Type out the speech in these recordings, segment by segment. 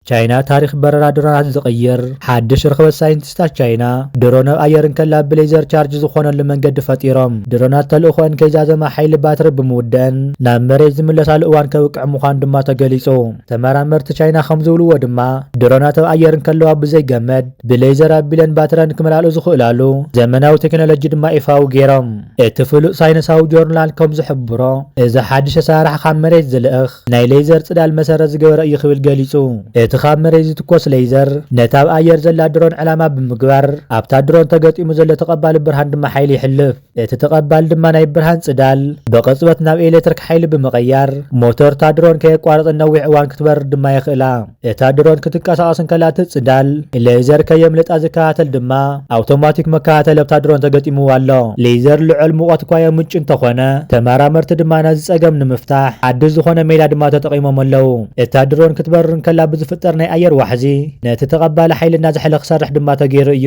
ቻይና ታሪኽ በረራ ድሮናት ዝቕይር ሓድሽ ርኽበት። ሳይንቲስታት ቻይና ድሮን ኣብ ኣየር እንከላ ብሌዘር ቻርጅ ዝኾነሉ መንገዲ ፈጢሮም። ድሮናት ተልእኾን ከይዛዘማ ሓይሊ ባትሪ ብምውደን ናብ መሬት ዝምለሳሉ እዋን ከብቅዕ ምዃኑ ድማ ተገሊጹ። ተመራመርቲ ቻይና ከም ዝብልዎ ድማ ድሮናት ኣብ ኣየር እንከለዋ ብዘይ ገመድ ብሌዘር ኣቢለን ባትረን ክመላልኡ ዝኽእላሉ ዘመናዊ ቴክኖሎጂ ድማ ይፋዊ ገይሮም። እቲ ፍሉጥ ሳይንሳዊ ጆርናል ከም ዝሕብሮ፣ እዚ ሓድሽ ኣሰራርሓ ካብ መሬት ዝልእኽ ናይ ሌዘር ጽዳል መሰረት ዝገበረ እዩ ክብል ገሊጹ። እቲ ካብ መሬት ዝትኮስ ሌዘር ነታ ኣብ ኣየር ዘላ ድሮን ዕላማ ብምግባር፣ ኣብታ ድሮን ተገጢሙ ዘሎ ተቐባሊ ብርሃን ድማ ሓይሊ ይሕልፍ። እቲ ተቐባሊ ድማ ናይ ብርሃን ጽዳል ብቕጽበት ናብ ኤሌክትሪክ ሓይሊ ብምቕያር፣ ሞተር እታ ድሮን ከየቋረጸ ነዊሕ እዋን ክትበርር ድማ የኽእላ። እታ ድሮን ክትንቀሳቐስ እንከላ እቲ ጽዳል ሌዘር ከየምልጣ ዝከታተል ድማ ኣውቶማቲክ መከታተሊ ኣብታ ድሮን ተገጢምዋ ኣሎ። ሌዘር ልዑል ሙቐት እኳ የምንጩ እንተኾነ፣ ተመራመርቲ ድማ ነዚ ጸገም ንምፍታሕ ሓድሽ ዝኾነ ሜላ ድማ ተጠቒሞም ኣለዉ። እታ ድሮን ክትበርር እንከላ ብዝፍጠር ናይ ኣየር ዋሕዚ ነቲ ተቐባሊ ሓይሊ እናዘሐለ ክሰርሕ ድማ ተገይሩ እዩ።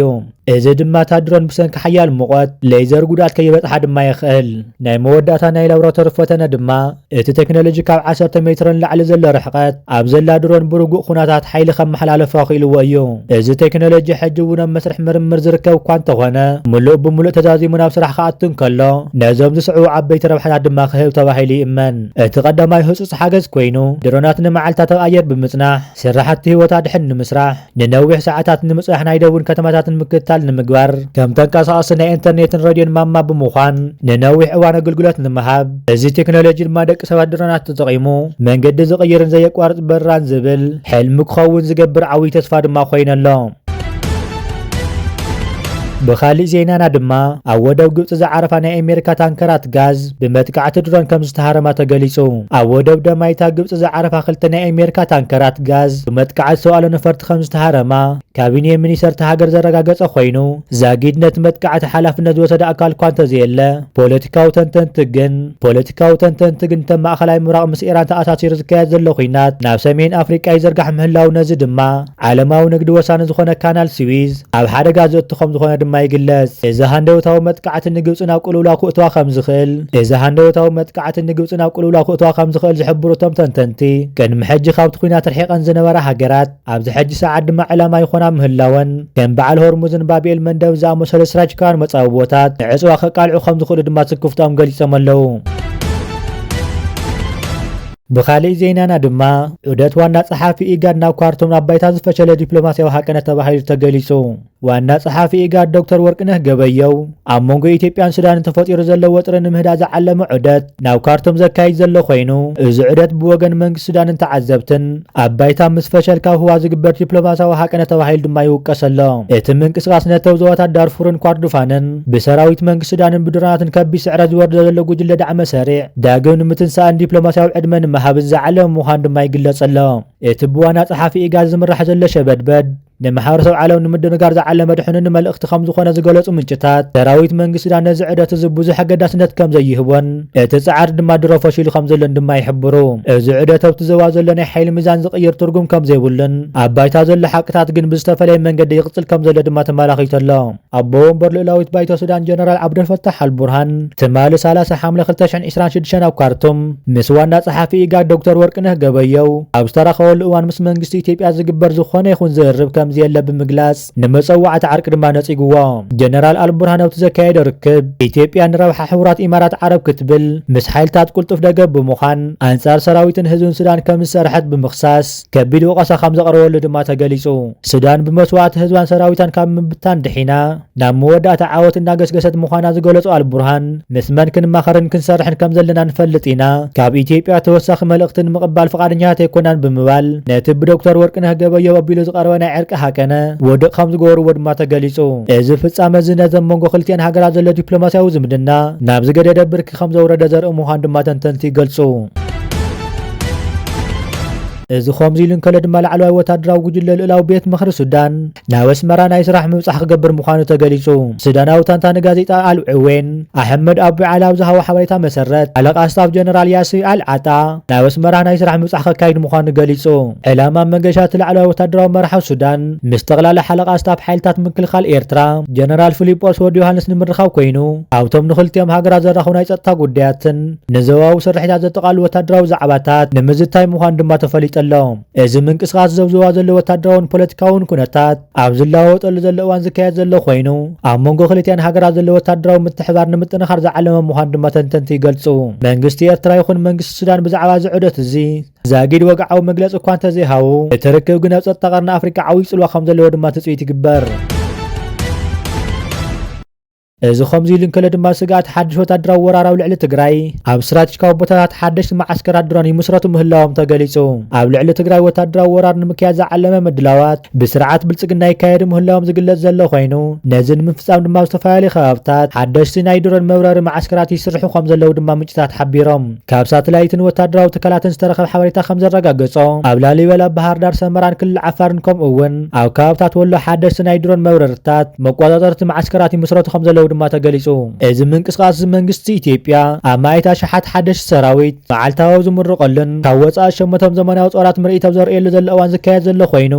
እዚ ድማ እታ ድሮን ብሰንኪ ሓያል ሙቐት ሌዘር ጉድኣት ከይበጽሓ ድማ የኽእል። ናይ መወዳእታ ናይ ላቦራቶሪ ፈተነ ድማ እቲ ቴክኖሎጂ ካብ ዓሰርተ ሜትሮ ንላዕሊ ዘሎ ርሕቀት ኣብ ዘላ ድሮን ብርጉእ ኩነታት ሓይሊ ከመሓላልፋ ክኢልዎ እዩ። እዚ ቴክኖሎጂ ሕጂ እውን ኣብ መስርሕ ምርምር ዝርከብ እኳ እንተኾነ፣ ምሉእ ብምሉእ ተዛዚሙ ናብ ስራሕ ክኣቱ እንከሎ፣ ነዞም ዝስዕቡ ዓበይቲ ረብሓታት ድማ ክህብ ተባሂሉ ይእመን። እቲ ቀዳማይ ህጹጽ ሓገዝ ኮይኑ፣ ድሮናት ንመዓልታት ኣብ ኣየር ብምጽናሕ፣ ስራሕቲ ህይወት ኣድሕን ንምስራሕ፣ ንነዊሕ ሰዓታት ንምጽናሕ ናይ ደቡን ከተማታትን ምክትታል ንምግባር፣ ከም ተንቀሳቐሲ ናይ ኢንተርኔትን ሬድዮን ማማ ብምዃን፣ ንነዊሕ እዋን ኣገልግሎት ንምሃብ፣ እዚ ቴክኖሎጂ ድማ ደቂ ሰባት ድሮናት ተጠቒሙ መንገዲ ዝቕይርን ዘየቋርጽ በረራን ዝብል ሕልሚ ክኸውን ዝገብር ዓብዪ ተስፋ ድማ ኮይኑ ኣሎ። ብኻሊእ ዜናና ድማ፣ ኣብ ወደብ ግብጺ ዝዓረፋ ናይ ኣሜሪካ ታንከራት ጋዝ ብመጥቃዕቲ ድሮን ከም ዝተሃረማ ተገሊጹ። ኣብ ወደብ ደማይታ ግብጺ ዝዓረፋ ክልተ ናይ ኣሜሪካ ታንከራት ጋዝ ብመጥቃዕቲ ሰብኣዊ ነፈርቲ ከም ዝተሃረማ ካቢኔ ሚኒስተር እታ ሃገር ዘረጋገጸ ኮይኑ፣ ዛጊድ ነቲ መጥቃዕቲ ሓላፍነት ዝወሰደ ኣካል እኳ እንተዘየለ፣ ፖለቲካዊ ተንተንቲ ግን፣ ፖለቲካዊ ተንተንቲ ግን፣ እተን ማእከላይ ምብራቕ ምስ ኢራን ተኣሳሲሩ ዝካየድ ዘሎ ኲናት ናብ ሰሜን ኣፍሪቃ ይዘርጋሕ ምህላው፣ ነዚ ድማ ዓለማዊ ንግዲ ወሳኒ ዝኾነ ካናል ስዊዝ ኣብ ሓደጋ ዘእቱ ከም ዝኾነ ድማ ይግለጽ። እዚ ሃንደበታዊ መጥቃዕቲ ንግብጺ ናብ ቅልውላው ክእትዋ ከም ዝኽእል፣ እዚ ሃንደበታዊ መጥቃዕቲ ንግብጺ ናብ ቅልውላው ክእትዋ ከም ዝኽእል ዝሕብሩ እቶም ተንተንቲ፣ ቅድሚ ሕጂ ካብቲ ኲናት ርሒቐን ዝነበራ ሃገራት ኣብዚ ሕጂ ሰዓት ድማ ዕላማ ይኾና ምህላወን፣ ከም በዓል ሆርሙዝን ባብኤል መንደብ ዝኣመሰሉ ስትራቴጂካውያን መጻብቦታት ንዕጽዋ ከቃልዑ ከም ዝኽእሉ ድማ ስክፍታኦም ገሊጾም ኣለዉ። ብኻልእ ዜናና ድማ፣ ዑደት ዋና ጸሓፊ ኢጋድ ናብ ካርቱም ናብ ባይታ ዝፈሸለ ዲፕሎማስያዊ ሃቀነት ተባሂሉ ተገሊጹ። ዋና ጸሓፊ ኢጋድ ዶክተር ወርቅነህ ገበየው፣ ኣብ መንጎ ኢትዮጵያን ሱዳንን ተፈጢሩ ዘሎ ወጥሪ ንምህዳእ ዝዓለመ ዑደት ናብ ካርቱም ዘካይድ ዘሎ ኮይኑ፣ እዚ ዑደት ብወገን መንግስቲ ሱዳንን ተዓዘብትን ኣብ ባይታ ምስ ፈሸል ካብ ህዋ ዝግበር ዲፕሎማስያዊ ሃቀነ ተባሂሉ ድማ ይውቀስ ኣሎ። እቲ ምንቅስቓስ ነተው ዞባታት ዳርፉርን ኳርዱፋንን ብሰራዊት መንግስቲ ሱዳንን ብድሮናትን ከቢድ ስዕረት ዝወርዶ ዘሎ ጉጅለ ዳዕመ ሰሪዕ ዳግም ንምትንሳእን ዲፕሎማስያዊ ዕድመ ንምሃብን ዝዓለመ ምዃኑ ድማ ይግለጽ ኣሎ። እቲ ብዋና ጸሓፊ ኢጋድ ዝምራሕ ዘሎ ሸበድበድ፣ ንማሕበረሰብ ዓለም ንምድንጋር ዝዓለመ ድሑንን መልእኽቲ ከም ዝኾነ ዝገለጹ ምንጭታት፣ ሰራዊት መንግስቲ ሱዳን ነዚ ዑደት እዚ ብዙሕ ኣገዳስነት ከም ዘይህቦን፣ እቲ ጻዕሪ ድማ ድሮ ፈሺሉ ከም ዘሎን ድማ ይሕብሩ። እዚ ዑደት ኣብቲ ዞባ ዘሎ ናይ ሓይሊ ሚዛን ዝቕይር ትርጉም ከም ዘይብሉን፣ ኣብ ባይታ ዘሎ ሓቅታት ግን ብዝተፈለየ መንገዲ ይቕጽል ከም ዘሎ ድማ ተመላኺቱ ኣሎ። ኣቦ ወንበር ልኡላዊት ባይቶ ሱዳን ጀነራል ዓብደልፈታሕ ኣልቡርሃን፣ ትማሊ ሰላሳ ሓምለ ክልተ ሽሕን ዕስራን ሽዱሽተን ኣብ ካርቱም ምስ ዋና ጸሓፊ ኢጋድ ዶክተር ወርቅነህ ገበየው ኣብ ዝተራኸበሉ እዋን፣ ምስ መንግስቲ ኢትዮጵያ ዝግበር ዝኾነ ይኹን ዝርርብ ከም ዘየለ ብምግላጽ፣ ንመጸዋዕቲ ዓርቂ ድማ ነጺግዎ። ጀነራል ኣልቡርሃን ኣብቲ ዘካየዶ ርክብ፣ ኢትዮጵያ ንረብሓ ሕቡራት ኢማራት ዓረብ ክትብል ምስ ሓይልታት ቅልጡፍ ደገፍ ብምዃን፣ ኣንጻር ሰራዊትን ህዝብን ሱዳን ከም ዝሰርሐት ብምኽሳስ፣ ከቢድ ወቐሳ ከም ዘቕረበሉ ድማ ተገሊጹ። ሱዳን ብመስዋእቲ ህዝባን ሰራዊታን ካብ ምብታን ድሒና፣ ናብ መወዳእታ ዓወት እናገስገሰት ምዃና ዝገለጹ ኣልቡርሃን፣ ምስ መን ክንማኸርን ክንሰርሕን ከም ዘለና ንፈልጥ ኢና፣ ካብ ኢትዮጵያ ተወሳኺ መልእኽቲ ንምቕባል ፍቓደኛታት ኣይኮናን ብምባል፣ ነቲ ብዶክተር ወርቅነህ ገበየው ኣቢሉ ዝቐረበ ናይ ዕርቂ ሃቀነ ውድቕ ከም ዝገበርዎ ድማ ተገሊጹ። እዚ ፍጻመ እዚ ነቲ ኣብ መንጎ ክልቲኣን ሃገራት ዘሎ ዲፕሎማስያዊ ዝምድና ናብ ዝገደደ ብርኪ ከም ዘውረደ ዘርኢ ምዃኑ ድማ ተንተንቲ ይገልጹ። እዚ ከምዚ ኢሉ እንከሎ ድማ፣ ላዕለዋይ ወታደራዊ ጉጅለ ልኡላዊ ቤት ምኽሪ ሱዳን ናብ ኣስመራ ናይ ስራሕ ምብጻሕ ክገብር ምዃኑ ተገሊጹ። ሱዳናዊ ተንታኒ ጋዜጣ ኣል ዑዌን ኣሕመድ ኣቡ ዓላ ኣብ ዝሃቦ ሓበሬታ መሰረት፣ ሓለቓ ስታፍ ጀነራል ያሲር ኣል ዓጣ ናብ ኣስመራ ናይ ስራሕ ምብጻሕ ከካይድ ምዃኑ ገሊጹ። ዕላማ መገሻ እቲ ላዕለዋይ ወታደራዊ መራሒ ሱዳን ምስ ጠቕላላ ሓለቓ ስታፍ ሓይልታት ምክልኻል ኤርትራ ጀነራል ፊሊጶስ ወዲ ዮሃንስ ንምርኻብ ኮይኑ፣ ኣብቶም ንኽልቲኦም ሃገራት ዘራኽቡ ናይ ጸጥታ ጉዳያትን ንዞባዊ ስርሒታት ዘጠቓልሉ ወታደራዊ ዛዕባታት ንምዝታይ ምዃኑ ድማ ተፈሊጡ ኣሎ። እዚ ምንቅስቓስ ዘብዝዋ ዘሎ ወታደራውን ፖለቲካውን ኩነታት ኣብ ዝለዋወጠሉ ዘሎ እዋን ዝካየድ ዘሎ ኮይኑ፣ ኣብ መንጎ ክልቲኣን ሃገራት ዘሎ ወታደራዊ ምትሕባር ንምጥንኻር ዝዓለመ ምዃኑ ድማ ተንተንቲ ይገልጹ። መንግስቲ ኤርትራ ይኹን መንግስቲ ሱዳን ብዛዕባ እዚ ዑደት እዚ ዛጊድ ወግዓዊ መግለጺ እኳ እንተዘይሃቡ፣ እቲ ርክብ ግን ኣብ ጸጥታ ቀርኒ ኣፍሪቃ ዓብዪ ጽልዋ ከም ዘለዎ ድማ ትጽቢት ይግበር። እዚ ከምዚ ኢሉ እንከሎ ድማ፣ ስግኣት ሓድሽ ወታደራዊ ወራር ኣብ ልዕሊ ትግራይ፣ ኣብ ስትራቴጂካዊ ቦታታት ሓደሽቲ መዓስከራት ድሮን ይምስረቱ ምህላዎም ተገሊጹ። ኣብ ልዕሊ ትግራይ ወታደራዊ ወራር ንምክያድ ዝዓለመ ምድላዋት ብስርዓት ብልጽግና ይካየዱ ምህላዎም ዝግለጽ ዘሎ ኮይኑ፣ ነዚ ንምፍጻም ድማ ኣብ ዝተፈላለዩ ከባብታት ሓደሽቲ ናይ ድሮን መብረሪ መዓስከራት ይስርሑ ከም ዘለዉ ድማ ምንጭታት ሓቢሮም። ካብ ሳተላይትን ወታደራዊ ትካላትን ዝተረኸበ ሓበሬታ ከም ዘረጋገጾ፣ ኣብ ላሊበላ፣ ባህር ዳር፣ ሰመራን ክልል ዓፋርን፣ ከምኡ እውን ኣብ ከባብታት ወሎ ሓደስቲ ናይ ድሮን መብረርታት መቆጻጸርቲ መዓስከራት ይምስረቱ ከም ዘለዉ ድማ ተገሊጹ። እዚ ምንቅስቓስ እዚ መንግስቲ ኢትዮጵያ ኣማኢት ኣሽሓት ሓደስቲ ሰራዊት መዓልታዊ ኣብ ዝምርቐሉን ካብ ወጻኢ ዝሸመቶም ዘመናዊ ጾራት ምርኢት ኣብ ዘርእየሉ ዘሎ እዋን ዝካየድ ዘሎ ኮይኑ፣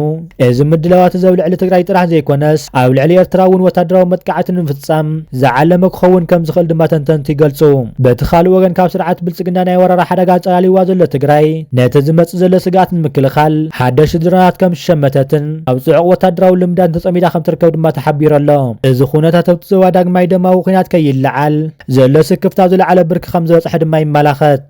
እዚ ምድላዋት እዚ ኣብ ልዕሊ ትግራይ ጥራሕ ዘይኮነስ፣ ኣብ ልዕሊ ኤርትራ እውን ወታደራዊ መጥቃዕቲ ንምፍጻም ዝዓለመ ክኸውን ከም ዝኽእል ድማ ተንተንቲ ይገልጹ። በቲ ካልእ ወገን፣ ካብ ስርዓት ብልጽግና ናይ ወራር ሓደጋ ኣንጸላልይዋ ዘሎ ትግራይ፣ ነቲ ዝመጽእ ዘሎ ስግኣት ንምክልኻል ሓደሽቲ ድሮናት ከም ዝሸመተትን ኣብ ጽዑቕ ወታደራዊ ልምዳን ተጸሚዳ ከም ትርከብ ድማ ተሓቢሩ ኣሎ። እዚ ኩነታት ኣብቲ ዞባ ዳግማይ ደማዊ ኲናት ከይለዓል ዘሎ ስክፍታ ኣብ ዝለዓለ ብርኪ ከም ዝበጽሐ ድማ ይመላኸት።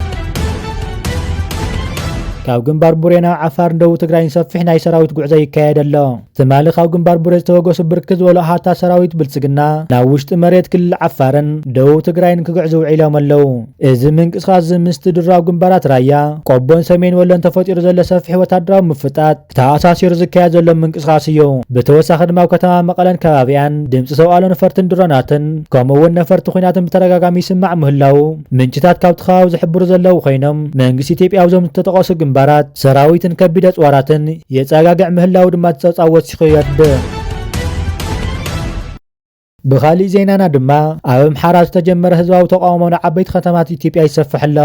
ካብ ግንባር ቡሬ ናብ ዓፋርን ደቡብ ትግራይን ሰፊሕ ናይ ሰራዊት ጉዕዞ ይካየድ ኣሎ። ትማሊ ካብ ግንባር ቡሬ ዝተበገሱ ብርክት ዝበሉ ኣሃታ ሰራዊት ብልጽግና ናብ ውሽጢ መሬት ክልል ዓፋርን ደቡብ ትግራይን ክግዕዙ ውዒሎም ኣለዉ። እዚ ምንቅስቓስ እዚ ምስቲ ድሮ ኣብ ግንባራት ራያ፣ ቆቦን ሰሜን ወሎን ተፈጢሩ ዘሎ ሰፊሕ ወታደራዊ ምፍጣጥ ተኣሳሲሩ ዝካየድ ዘሎ ምንቅስቓስ እዩ። ብተወሳኺ ድማ ኣብ ከተማ መቐለን ከባቢኣን ድምፂ ሰውኣሎ ነፈርትን ድሮናትን ከምኡ እውን ነፈርቲ ኲናትን ብተደጋጋሚ ይስማዕ ምህላዉ ምንጭታት ካብቲ ከባቢ ዝሕብሩ ዘለዉ ኮይኖም፣ መንግስቲ ኢትዮጵያ ኣብዞም ዝተጠቐሱ ግንባራት ሰራዊትን ከቢድ ኣፅዋራትን የፀጋግዕ ምህላዉ ድማ እቲ ፀብፃብ ወሲኹ የርድእ። ብኻሊእ ዜናና ድማ፣ ኣብ ኣምሓራ ዝተጀመረ ህዝባዊ ተቃውሞ ናብ ዓበይቲ ከተማታት ኢትዮጵያ ይሰፍሕ ኣሎ።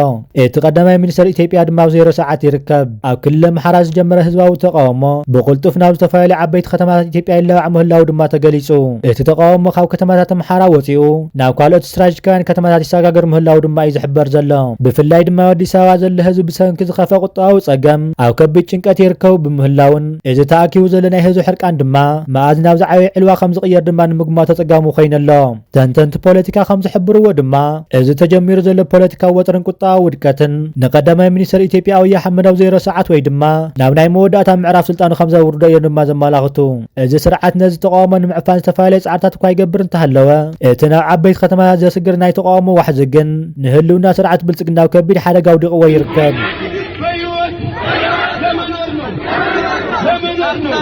እቲ ቀዳማይ ሚኒስትር ኢትዮጵያ ድማ ኣብ ዜሮ ሰዓት ይርከብ። ኣብ ክልል ኣምሓራ ዝጀመረ ህዝባዊ ተቃውሞ ብቕልጡፍ ናብ ዝተፈላለዩ ዓበይቲ ከተማታት ኢትዮጵያ ይለባዕ ምህላዉ ድማ ተገሊጹ። እቲ ተቃውሞ ካብ ከተማታት ኣምሓራ ወጺኡ ናብ ካልኦት ስትራቴጂካውያን ከተማታት ይሰጋገር ምህላዉ ድማ እዩ ዝሕበር ዘሎ። ብፍላይ ድማ ኣብ ኣዲስ ኣበባ ዘሎ ህዝቢ ብሰንኪ ዝኸፍአ ቁጠባዊ ጸገም ኣብ ከቢድ ጭንቀት ይርከቡ ብምህላውን፣ እዚ ተኣኪቡ ዘሎ ናይ ህዝቢ ሕርቃን ድማ መኣዝ ናብ ዝዓበየ ዕልዋ ከም ዝቕየር ድማ ንምግማት ኣጸጋሚ ኮይኑ ኣሎ። ተንተንቲ ፖለቲካ ከም ዝሕብርዎ ድማ፣ እዚ ተጀሚሩ ዘሎ ፖለቲካዊ ወጥርን ቁጠባዊ ውድቀትን ንቀዳማይ ሚኒስትር ኢትዮጵያ ኣብይ ኣሕመድ ኣብ ዜሮ ሰዓት ወይ ድማ ናብ ናይ መወዳእታ ምዕራፍ ስልጣኑ ከም ዘውርዶ እዮም ድማ ዘመላኽቱ። እዚ ስርዓት ነዚ ተቃውሞ ንምዕፋን ዝተፈላለየ ጻዕርታት እኳ ይገብር እንተሃለወ፣ እቲ ናብ ዓበይቲ ከተማታት ዘስግር ናይ ተቃውሞ ዋሕዚ ግን ንህልውና ስርዓት ብልጽግና ኣብ ከቢድ ሓደጋ ኣውዲቕዎ ይርከብ። በሕይወት ለመኖር ነው። ለመኖር ነው።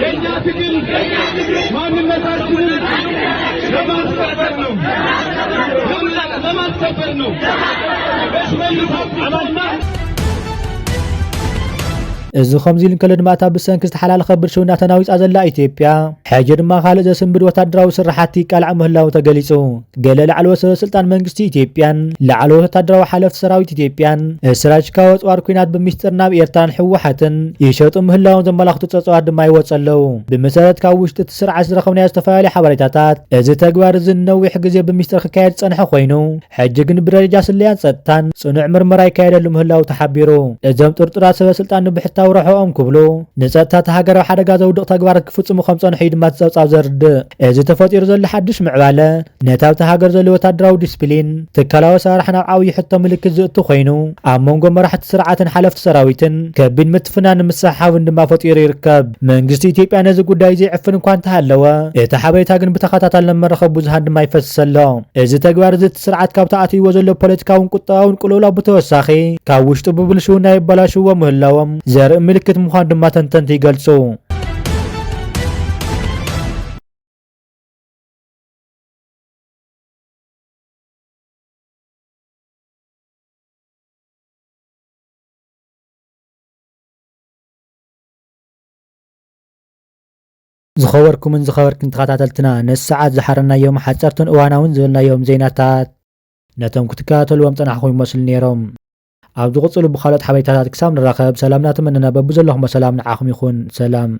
የእኛ ትግል ማንነታችንን ለማስቀጠል ነው። ለማ-፣ ለማስከበር ነው። በሽመልስ አብዲሳና እዚ ከምዚ ኢሉ እንከሎ ድማ፣ እታ ብሰንኪ ዝተሓላለኸ ብልሽውና ተናዊጻ ዘላ ኢትዮጵያ፣ ሕጂ ድማ ካልእ ዘስንብድ ወታደራዊ ስራሓት ይቃላዕ ምህላዉ ተገሊጹ። ገለ ላዕለዎት ሰበ ስልጣን መንግስቲ ኢትዮጵያን ላዕለዎት ወታደራዊ ሓለፍቲ ሰራዊት ኢትዮጵያን ስትራቴጂካዊ ኣጽዋር ኲናት ብሚስጥር ናብ ኤርትራን ህወሓትን ይሸጡ ምህላዎም ዘመላኽቱ ጸብጻባት ድማ ይወጹ ኣለዉ። ብመሰረት ካብ ውሽጢ እቲ ስርዓት ዝረኸብናዮ ዝተፈላለዩ ሓበሬታታት፣ እዚ ተግባር እዚ ንነዊሕ ግዜ ብሚስጥር ክካየድ ዝጸንሐ ኮይኑ፣ ሕጂ ግን ብደረጃ ስለያን ጸጥታን ጽኑዕ ምርመራ ይካየደሉ ምህላዉ ተሓቢሩ። እዞም ጥርጡራት ሰበ ስልጣን ንብሕታዊ ረብሕኦም ክብሉ ንጸጥታ እታ ሃገር ኣብ ሓደጋ ዘውድቕ ተግባራት ክፍጽሙ ከም ጸንሑ እዩ ድማ እቲ ጸብጻብ ዘርድእ። እዚ ተፈጢሩ ዘሎ ሓድሽ ምዕባለ ነቲ ኣብታ ሃገር ዘሎ ወታደራዊ ዲስፕሊን፣ ትካላዊ ኣሰራርሓን ኣብ ዓብዪ ሕቶ ምልክት ዘእቱ ኮይኑ፣ ኣብ መንጎ መራሕቲ ስርዓትን ሓለፍቲ ሰራዊትን ከቢድ ምትፍናን ምስሕሓብን ድማ ፈጢሩ ይርከብ። መንግስቲ ኢትዮጵያ ነዚ ጉዳይ ዘይዕፍን እኳ እንተሃለወ፣ እቲ ሓበሬታ ግን ብተኸታታሊ ናብ መራኸቢ ብዙሃን ድማ ይፈስስ ኣሎ። እዚ ተግባር እዚ እቲ ስርዓት ካብቲ ኣትይዎ ዘሎ ፖለቲካውን ቁጠባውን ቅልውላው ብተወሳኺ፣ ካብ ውሽጡ ብብልሽውና የበላሽዎ ምህላዎም ዘርኢ ምልክት ምዃኑ ድማ ተንተንቲ ይገልጹ። ዝኸበርኩምን ዝኸበርክን ተኸታተልትና፣ ነዚ ሰዓት ዝሓረናዮም ሓጸርትን እዋናውን ዝበልናዮም ዜናታት ነቶም ክትከታተልዎም ጸናሕኩም ይመስሉ ነይሮም። ኣብ ዝቕጽሉ ብኻልኦት ሓበሬታታት ክሳብ ንራኸብ፣ ሰላም እናተመነና፣ በብዘለኹሞ ሰላም ንዓኹም ይኹን። ሰላም።